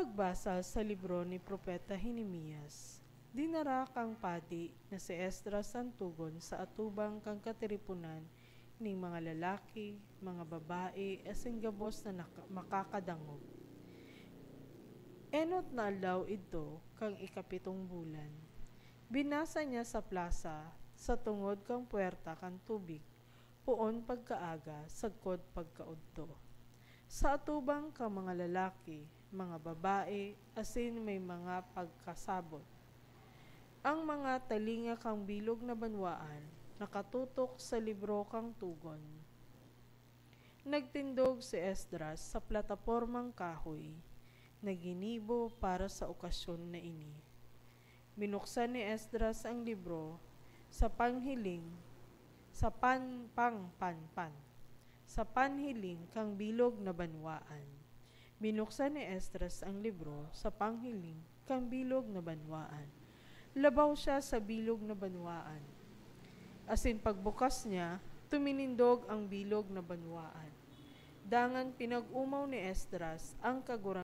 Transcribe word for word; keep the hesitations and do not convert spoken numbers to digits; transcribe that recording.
Pagbasa sa libro ni Propeta Jeremias. Dinara kan padi na si Esdras an togon sa atubang kan katiriponan nin mga lalaki, mga babae, asin gabos na naka-, makakadangog. Enot na aldaw idto kan ikapitong bulan. Binasa niya sa plasa, sa tungod kan Puwerta kan Tubig, poon pagkaaga sagkod pagkaodto, sa atubang kan mga lalaki, mga babae, asin may mga pagkasabot. Ang mga talinga kan bilog na banwaan nakatutok sa libro kan togon. Nagtindog si Esdras sa platapormang kahoy na ginibo para sa okasyon na ini. Binuksan ni Esdras ang libro sa panghiling, sa pan-, pang-, pan-, pan-, sa panhiling kan bilog na banwaan. Binuksan ni Esdras ang libro sa panghiling kan bilog na banwaan. Labaw siya sa bilog na banwaan. Asin pagbukas niya, tuminindog ang bilog na banwaan. Dangan pinag-omaw ni Esdras ang kagurangnan